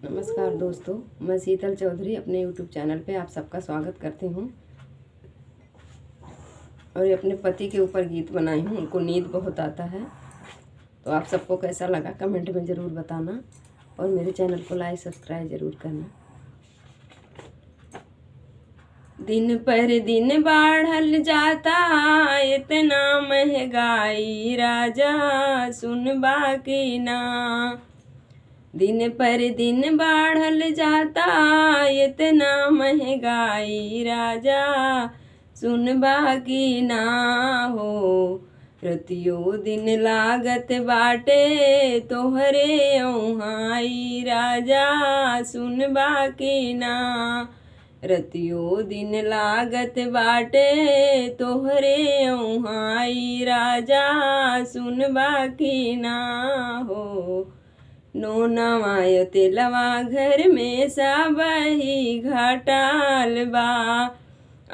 नमस्कार दोस्तों, मैं शीतल चौधरी अपने यूट्यूब चैनल पे आप सबका स्वागत करती हूँ। और ये अपने पति के ऊपर गीत बनाई हूँ, उनको नींद बहुत आता है। तो आप सबको कैसा लगा कमेंट में ज़रूर बताना और मेरे चैनल को लाइक सब्सक्राइब ज़रूर करना। दिन पर दिन बढ़ल जाता इतना महंगाई राजा सुन बाकी ना। दिन पर दिन बढ़ल जाता इतना महंगाई राजा सुन बाकी ना हो। रतियो दिन लागत बाटे तोहरे ओहाई राजा सुन बाकी ना। रतियो दिन लागत बाटे तोहरे ओहाई राजा सुन बाकी ना हो। नोनवा तेलवा घर में सबही घाटाल बा।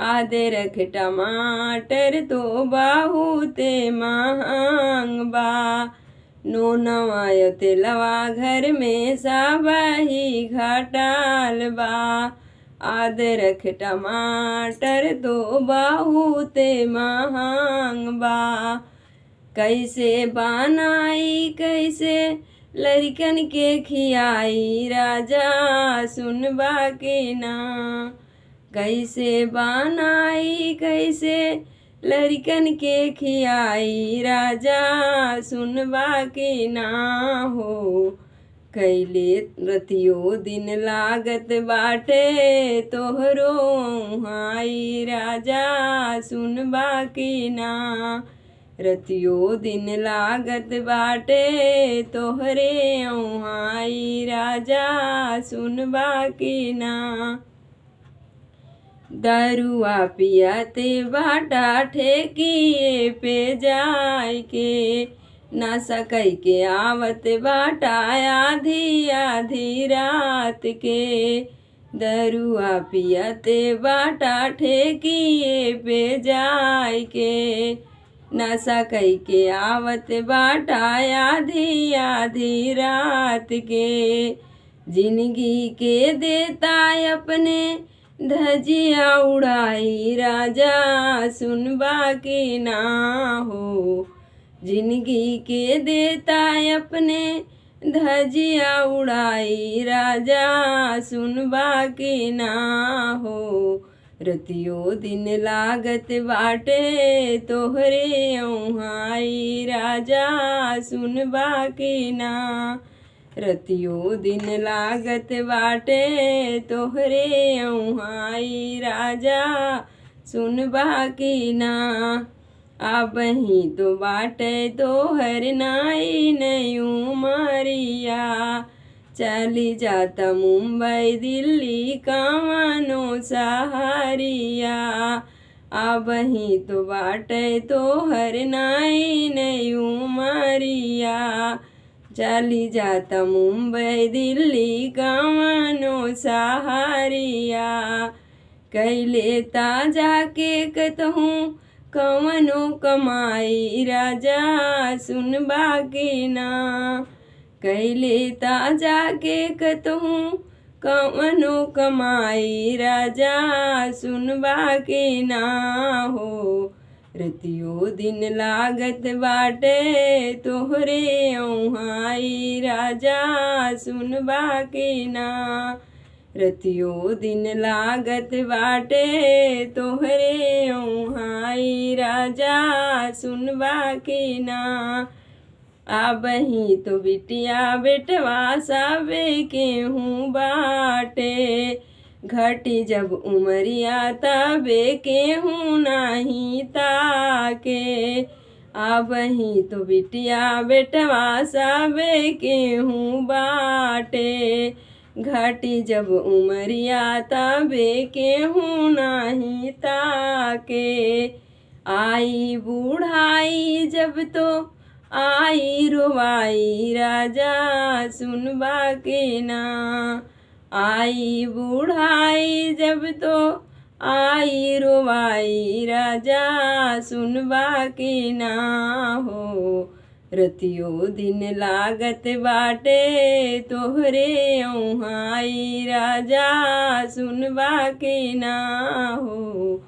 अदरक टमाटर तो बहुते महंग बा। नोनवा तेलवा घर में सबही घाटाल बा। अदरक टमाटर तो बहुते महंग बा। कैसे बनाई कैसे लड़कन के खियाई राजा सुन बाकी ना। कैसे बनाई कैसे लड़कन के खियाई राजा सुन बाकी ना हो। कैले रतियो दिन लागत बाटे तोहरो हाई राजा सुन बाकी ना। रतियो दिन लागत बाटे तोहरे ओहाई राजा सुन बाकी ना। दरुआ पियाते बाटा ठेकिए पे जाय के। ना सकै के आवत बाटा आधी आधी रात के। दरुआ पियाते बाटा ठेकिए पे जाय के। नशा कई के आवत बाटा आधी आधी रात के। जिंदगी के देता अपने धजिया उड़ाई राजा सुन बाकी ना हो। जिंदगी के देता अपने धजिया उड़ाई राजा सुन बाकी ना हो। रतियो दिन लागत बाटे तोहरे ओहाई राजा सुन बाकी ना। रतियो दिन लागत बाटे तोहरे ओहाई राजा सुन बाकी ना। आबही तो बाटे तोहर नाई नयू मारिया। चली जाता मुंबई दिल्ली कावनो सहारिया। आबही तो बाटे तोहर नाई नयू मारिया। चली जाता मुंबई दिल्ली कावनो सहारिया। कैले ताजा के कतहूँ कवनो कमाई राजा सुन बाकी ना। कैले ताजा के कतहूँ कवनो कमाई राजा सुन बाकी ना हो। रतियो दिन लागत बाटे तोहरे ओहाई राजा सुन बाकी ना। रतियो दिन लागत बाटे तोहरे ओहाई राजा सुन बाकी ना। आबही तो बिटिया बेटवा सबे केहूँ बाटे। घटी जब उमरिया तबे केहूँ नाही ताके। आबही तो बिटिया बेटवा सबे केहूँ बाटे। घटी जब उमरिया तबे केहूँ नाही ताके। आई बूढ़ाई जब तो आई रोवाई राजा सुन बाकी ना। आई बूढ़ाई जब तो आई रोवाई राजा सुन बाकी ना हो। रतियो दिन लागत बाटे तोहरे औहाई राजा सुनबा के ना हो।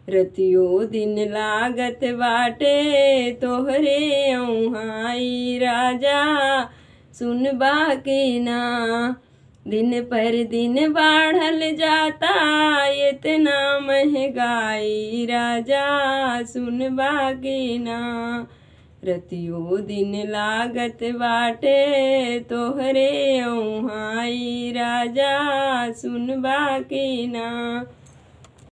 रतियो दिन लागत बाटे तोहरे औहाई राजा सुनबा के ना। दिन पर दिन बढ़ल जाता इतना महंगाई राजा सुनबा के ना। रतियो दिन लागत बाटे तोहरे औहाई राजा सुनबा के ना।